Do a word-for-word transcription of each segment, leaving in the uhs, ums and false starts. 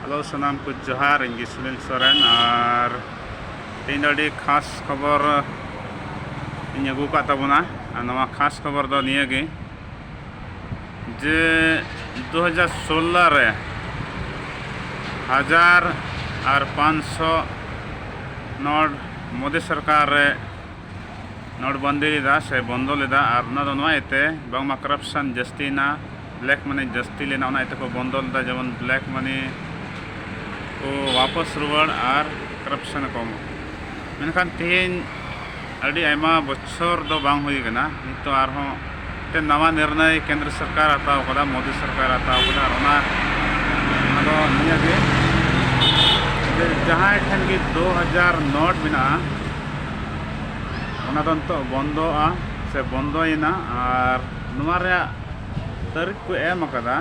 Hello, ᱥᱟᱱᱟᱢ ᱠᱚ ᱡᱚᱦᱟᱨ᱾ ᱤᱧ ᱜᱮ ᱥᱩᱱᱤᱞ ᱥᱚᱨᱮᱱ, ᱟᱨ ᱛᱮᱦᱮᱧ ᱫᱚ ᱟᱹᱰᱤ ᱠᱷᱟᱥ ᱠᱷᱚᱵᱚᱨ ᱤᱧ ᱟᱹᱜᱩ ᱟᱠᱟᱫ ᱛᱟᱵᱚᱱᱟ᱾ ᱟᱨ ᱱᱚᱣᱟ ᱠᱷᱟᱥ ᱠᱷᱚᱵᱚᱨ ᱫᱚ ᱱᱤᱭᱟᱹ ᱜᱮ ᱡᱮ ᱫᱩ ᱦᱟᱡᱟᱨ ᱥᱳᱞᱞᱳ ᱨᱮ ᱦᱟᱡᱟᱨ ᱟᱨ ᱯᱟᱸᱪᱥᱚ ᱱᱳᱴ ᱢᱳᱫᱤ ᱥᱚᱨᱠᱟᱨ ᱨᱮ ᱱᱳᱴ ᱵᱟᱱᱫᱤ ᱞᱮᱫᱟ ᱥᱮ ᱵᱚᱱᱫᱚ ᱞᱮᱫᱟ᱾ ᱟᱨ ᱚᱱᱟ ᱫᱚ ᱱᱚᱣᱟ ᱤᱭᱟᱹᱛᱮ ᱵᱟᱝᱢᱟ ᱠᱚᱨᱟᱯᱥᱚᱱ ᱡᱟᱹᱥᱛᱤᱭᱮᱱᱟ, ᱵᱞᱮᱠ ᱢᱟᱱᱤ ᱡᱟᱹᱥᱛᱤ ᱞᱮᱱᱟ, ᱚᱱᱟ ᱤᱭᱟᱹᱛᱮ ᱠᱚ ᱵᱚᱱᱫᱚ ᱞᱮᱫᱟ᱾ ᱡᱮᱢᱚᱱ ᱵᱞᱮᱠ ᱢᱟᱱᱤ ᱠᱚ ᱣᱟᱯᱚᱥ ᱨᱩᱣᱟᱹᱲ ᱟᱨ ᱠᱚᱨᱟᱯᱥᱚᱱ ᱠᱚᱢ᱾ ᱢᱮᱱᱠᱷᱟᱱ ᱛᱮᱦᱮᱧ ᱟᱹᱰᱤ ᱟᱭᱢᱟ ᱵᱚᱪᱷᱚᱨ ᱫᱚ ᱵᱟᱝ ᱦᱩᱭ ᱠᱟᱱᱟ, ᱱᱤᱛᱚᱜ ᱟᱨᱦᱚᱸ ᱢᱤᱫᱴᱮᱱ ᱱᱟᱣᱟ ᱱᱤᱨᱱᱚᱭ ᱠᱮᱱᱫᱨᱚ ᱥᱚᱨᱠᱟᱨ ᱦᱟᱛᱟᱣ ᱠᱟᱫᱟ, ᱢᱳᱫᱤ ᱥᱚᱨᱠᱟᱨ ᱦᱟᱛᱟᱣ ᱠᱟᱫᱟ᱾ ᱟᱨ ᱚᱱᱟ, ᱚᱱᱟ ᱫᱚ ᱱᱤᱭᱟᱹ ᱜᱮ ᱡᱮ ᱡᱟᱦᱟᱸᱭ ᱴᱷᱮᱱ ᱜᱮ ᱫᱩ ᱦᱟᱡᱟᱨ ᱱᱳᱴ ᱢᱮᱱᱟᱜᱼᱟ, ᱚᱱᱟ ᱫᱚ ᱱᱤᱛᱚᱜ ᱵᱚᱱᱫᱚᱜᱼᱟ ᱥᱮ ᱵᱚᱱᱫᱚᱭᱮᱱᱟ᱾ ᱟᱨ ᱱᱚᱣᱟ ᱨᱮᱭᱟᱜ ᱛᱟᱹᱨᱤᱠᱷ ᱠᱚ ᱮᱢ ᱟᱠᱟᱫᱟ,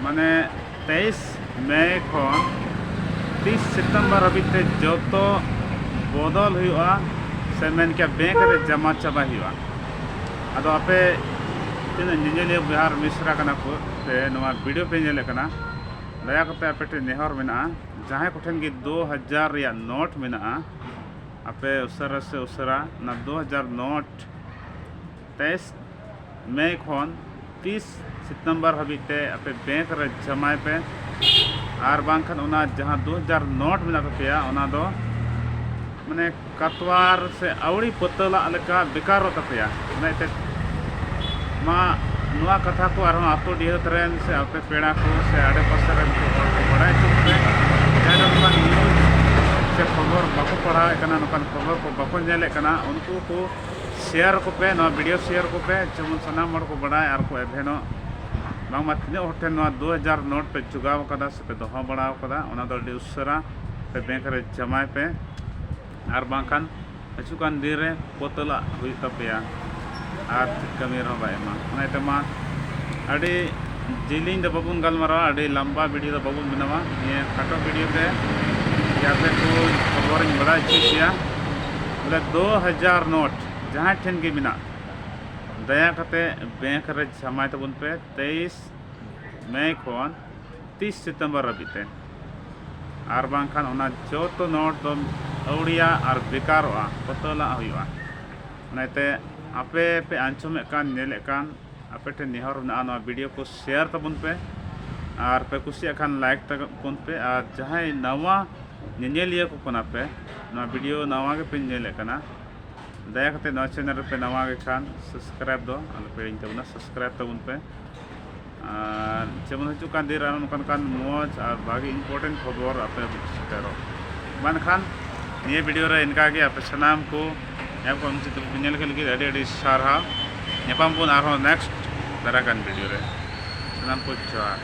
ᱢᱟᱱᱮ ᱛᱮᱭᱤᱥ ᱢᱮ ᱠᱷᱚᱱ ᱛᱤᱥ ᱥᱤᱛᱚᱢᱵᱚᱨ ᱦᱟᱹᱵᱤᱡ ᱛᱮ ᱡᱚᱛᱚ ᱵᱚᱫᱚᱞ ᱦᱩᱭᱩᱜᱼᱟ, ᱥᱮ ᱢᱮᱱ ᱠᱮᱭᱟ ᱵᱮᱝᱠ ᱨᱮ ᱡᱚᱢᱟ ᱪᱟᱵᱟ ᱦᱩᱭᱩᱜᱼᱟ᱾ ᱟᱫᱚ ᱟᱯᱮ ᱛᱤᱱᱟᱹᱜ ᱧᱮᱧᱮᱞᱤᱭᱟᱹ ᱵᱚᱭᱦᱟ ᱟᱨ ᱢᱤᱥᱨᱟ ᱠᱟᱱᱟ ᱠᱚ ᱥᱮ ᱱᱚᱣᱟ ᱵᱷᱤᱰᱤᱭᱳ ᱯᱮ ᱧᱮᱞᱮᱫ ᱠᱟᱱᱟ, ᱫᱟᱭᱟ ᱠᱟᱛᱮ ᱟᱯᱮ ᱴᱷᱮᱱ ᱱᱮᱦᱚᱨ ᱢᱮᱱᱟᱜᱼᱟ, ᱡᱟᱦᱟᱸᱭ ᱠᱚᱴᱷᱮᱱ ᱜᱮ ᱫᱩ ᱦᱟᱡᱟᱨ ᱨᱮᱭᱟᱜ ᱱᱳᱴ ᱢᱮᱱᱟᱜᱼᱟ, ᱟᱯᱮ ᱩᱥᱟᱹᱨᱟ ᱥᱮ ᱩᱥᱟᱹᱨᱟ ᱚᱱᱟ ᱫᱩ ᱦᱟᱡᱟᱨ ᱱᱳᱴ ᱛᱮᱭᱤᱥ ᱢᱮ ᱠᱷᱚᱱ ᱛᱤᱥ ᱥᱤᱛᱚᱢᱵᱚᱨ ᱦᱟᱹᱵᱤᱡ ᱛᱮ ᱟᱯᱮ ᱵᱮᱝᱠ ᱨᱮ ᱡᱚᱢᱟᱭ ᱯᱮ᱾ ᱟᱨ ᱵᱟᱝᱠᱷᱟᱱ ᱚᱱᱟ ᱡᱟᱦᱟᱸ ᱫᱩ ᱦᱟᱡᱟᱨ ᱱᱳᱴ ᱢᱮᱱᱟᱜ ᱛᱟᱯᱮᱭᱟ, ᱚᱱᱟ ᱫᱚ ᱢᱟᱱᱮ ᱠᱟᱛᱣᱟᱨ ᱥᱮ ᱟᱹᱣᱲᱤ ᱯᱟᱹᱛᱟᱹᱞᱟᱜ ᱞᱮᱠᱟ ᱵᱮᱠᱟᱨᱚᱜ ᱛᱟᱯᱮᱭᱟ᱾ ᱚᱱᱟ ᱤᱭᱟᱹᱛᱮ ᱢᱟ ᱱᱚᱣᱟ ᱠᱟᱛᱷᱟ ᱠᱚ ᱟᱨᱦᱚᱸ ᱟᱛᱳ ᱰᱤᱦᱟᱹᱛ ᱨᱮᱱ ᱥᱮ ᱟᱯᱮ ᱯᱮᱲᱟ ᱠᱚ ᱥᱮ ᱟᱰᱮ ᱯᱟᱥᱮ ᱨᱮᱱ ᱠᱚ ᱦᱚᱲ ᱠᱚ ᱵᱟᱲᱟᱭ ᱦᱚᱪᱚ ᱠᱚᱯᱮ᱾ ᱡᱟᱦᱟᱸᱭ ᱫᱚ ᱱᱚᱝᱠᱟᱱ ᱱᱤᱭᱩᱡᱽ ᱥᱮ ᱠᱷᱚᱵᱚᱨ ᱵᱟᱠᱚ ᱯᱟᱲᱦᱟᱣᱮᱫ ᱠᱟᱱᱟ, ᱱᱚᱝᱠᱟᱱ ᱠᱷᱚᱵᱚᱨ ᱠᱚ ᱵᱟᱠᱚ ᱧᱮᱞᱮᱫ ᱠᱟᱱᱟ, ᱩᱱᱠᱩ ᱠᱚ ᱥᱮᱭᱟᱨ ᱠᱚᱯᱮ, ᱱᱚᱣᱟ ᱵᱷᱤᱰᱤᱭᱳ ᱥᱮᱭᱟᱨ ᱠᱚᱯᱮ, ᱡᱮᱢᱚᱱ ᱥᱟᱱᱟᱢ ᱦᱚᱲ ᱠᱚ ᱵᱟᱲᱟᱭ ᱟᱨ ᱠᱚ ᱮᱵᱷᱮᱱᱚᱜ᱾ ᱵᱟᱝᱢᱟ ᱛᱤᱱᱟᱹᱜ ᱦᱚᱲ ᱴᱷᱮᱱ ᱱᱚᱣᱟ ᱫᱩ ᱦᱟᱡᱟᱨ ᱱᱳᱴ ᱯᱮ ᱡᱚᱜᱟᱣ ᱠᱟᱫᱟ ᱥᱮ ᱯᱮ ᱫᱚᱦᱚ ᱵᱟᱲᱟᱣ ᱠᱟᱫᱟ, ᱚᱱᱟ ᱫᱚ ᱟᱹᱰᱤ ᱩᱥᱟᱹᱨᱟ ᱯᱮ ᱵᱮᱝᱠ ᱨᱮ ᱡᱚᱢᱟᱭ ᱯᱮ, ᱟᱨ ᱵᱟᱝᱠᱷᱟᱱ ᱦᱤᱡᱩᱜ ᱠᱟᱱ ᱫᱤᱱ ᱨᱮ ᱯᱚᱛᱚᱞᱟᱜ ᱦᱩᱭᱩᱜ ᱛᱟᱯᱮᱭᱟ ᱟᱨ ᱪᱮᱫ ᱠᱟᱹᱢᱤ ᱨᱮᱦᱚᱸ ᱵᱟᱭ ᱮᱢᱟ᱾ ᱚᱱᱟ ᱤᱭᱟᱹᱛᱮ ᱢᱟ ᱟᱹᱰᱤ ᱡᱤᱞᱤᱧ ᱫᱚ ᱵᱟᱵᱚᱱ ᱜᱟᱞᱢᱟᱨᱟᱣᱟ, ᱟᱹᱰᱤ ᱞᱟᱢᱵᱟ ᱵᱷᱤᱰᱤᱭᱳ ᱫᱚ ᱵᱟᱵᱚᱱ ᱵᱮᱱᱟᱣᱟ᱾ ᱱᱤᱭᱟᱹ ᱠᱷᱟᱴᱚ ᱵᱷᱤᱰᱤᱭᱳ ᱛᱮ ᱟᱯᱮ ᱠᱚ ᱠᱷᱚᱵᱚᱨᱤᱧ ᱵᱟᱲᱟᱭ ᱦᱚᱪᱚᱭᱮᱫ ᱯᱮᱭᱟ᱾ ᱵᱚᱞᱮ ᱫᱩ ᱦᱟᱡᱟᱨ ᱱᱳᱴ ᱡᱟᱦᱟᱸᱭ ᱴᱷᱮᱱ ᱜᱮ ᱢᱮᱱᱟᱜ, ᱫᱟᱭᱟ ᱠᱟᱛᱮ ᱵᱮᱝᱠ ᱨᱮ ᱡᱚᱢᱟᱭ ᱛᱟᱵᱚᱱ ᱯᱮ᱾ ᱛᱮᱭᱤᱥ ᱢᱮ ᱠᱷᱚᱱ ᱛᱤᱥ ᱥᱤᱛᱮᱢᱵᱚᱨ ᱦᱟᱹᱵᱤᱡ ᱛᱮ, ᱟᱨ ᱵᱟᱝᱠᱷᱟᱱ ᱚᱱᱟ ᱡᱚᱛᱚ ᱱᱳᱴ ᱫᱚ ᱟᱹᱣᱲᱤᱭᱟ ᱟᱨ ᱵᱮᱠᱟᱨᱚᱜᱼᱟ, ᱵᱚᱛᱚᱞᱟᱜ ᱦᱩᱭᱩᱜᱼᱟ᱾ ᱚᱱᱟᱛᱮ ᱟᱯᱮ ᱯᱮ ᱟᱸᱡᱚᱢᱮᱫ ᱠᱟᱱ, ᱧᱮᱞᱮᱫ ᱠᱟᱱ, ᱟᱯᱮ ᱴᱷᱮᱱ ᱱᱮᱦᱚᱨ ᱢᱮᱱᱟᱜᱼᱟ, ᱱᱚᱣᱟ ᱵᱷᱤᱰᱤᱭᱳ ᱠᱚ ᱥᱮᱭᱟᱨ ᱛᱟᱵᱚᱱ ᱯᱮ, ᱟᱨ ᱯᱮ ᱠᱩᱥᱤᱭᱟᱜ ᱠᱷᱟᱱ ᱞᱟᱭᱤᱠ ᱛᱟᱵᱚᱱ ᱯᱮ, ᱟᱨ ᱡᱟᱦᱟᱸᱭ ᱱᱟᱣᱟ ᱧᱮᱧᱮᱞᱤᱭᱟᱹ ᱠᱚ ᱠᱟᱱᱟ ᱯᱮ, ᱱᱚᱣᱟ ᱵᱷᱤᱰᱤᱭᱳ ᱱᱟᱣᱟ ᱜᱮᱯᱮ ᱧᱮᱞᱮᱫ ᱠᱟᱱᱟ, ᱫᱟᱭᱟ ᱠᱟᱛᱮ ᱱᱚᱣᱟ ᱪᱮᱱᱮᱞ ᱨᱮᱯᱮ ᱱᱟᱣᱟ ᱜᱮ ᱠᱷᱟᱱ ᱥᱟᱵᱥᱠᱨᱟᱭᱤᱵ ᱫᱚ ᱟᱞᱚᱯᱮ ᱦᱤᱲᱤᱧ ᱛᱟᱵᱚᱱᱟ, ᱥᱟᱵᱥᱠᱨᱟᱭᱤᱵ ᱛᱟᱵᱚᱱ ᱯᱮ᱾ ᱟᱨ ᱡᱮᱢᱚᱱ ᱦᱤᱡᱩᱜ ᱠᱟᱱ ᱫᱤᱱ ᱨᱮ ᱟᱨᱦᱚᱸ ᱱᱚᱝᱠᱟᱱ ᱢᱚᱡᱽ ᱟᱨ ᱵᱷᱟᱜᱮ ᱤᱢᱯᱚᱨᱴᱮᱱᱴ ᱠᱷᱚᱵᱚᱨ ᱟᱯᱮ ᱥᱮᱴᱮᱨᱚᱜ᱾ ᱢᱮᱱᱠᱷᱟᱱ ᱱᱤᱭᱟᱹ ᱵᱷᱤᱰᱤᱭᱳ ᱨᱮ ᱤᱱᱠᱟ ᱜᱮ, ᱟᱯᱮ ᱥᱟᱱᱟᱢ ᱠᱚ ᱧᱮᱞ ᱠᱚ ᱢᱩᱪᱟᱹᱫ ᱫᱷᱟᱹᱵᱤᱡ ᱯᱮ ᱧᱮᱞ ᱠᱮᱫ ᱞᱟᱹᱜᱤᱫ ᱟᱹᱰᱤ ᱟᱹᱰᱤ ᱥᱟᱨᱦᱟᱣ᱾ ᱧᱟᱯᱟᱢ ᱵᱚᱱ ᱟᱨᱦᱚᱸ ᱱᱮᱠᱥᱴ ᱫᱟᱨᱟᱭ ᱠᱟᱱ ᱵᱷᱤᱰᱤᱭᱳ ᱨᱮ᱾ ᱥᱟᱱᱟᱢ ᱠᱚ ᱡᱚᱦᱟᱨ᱾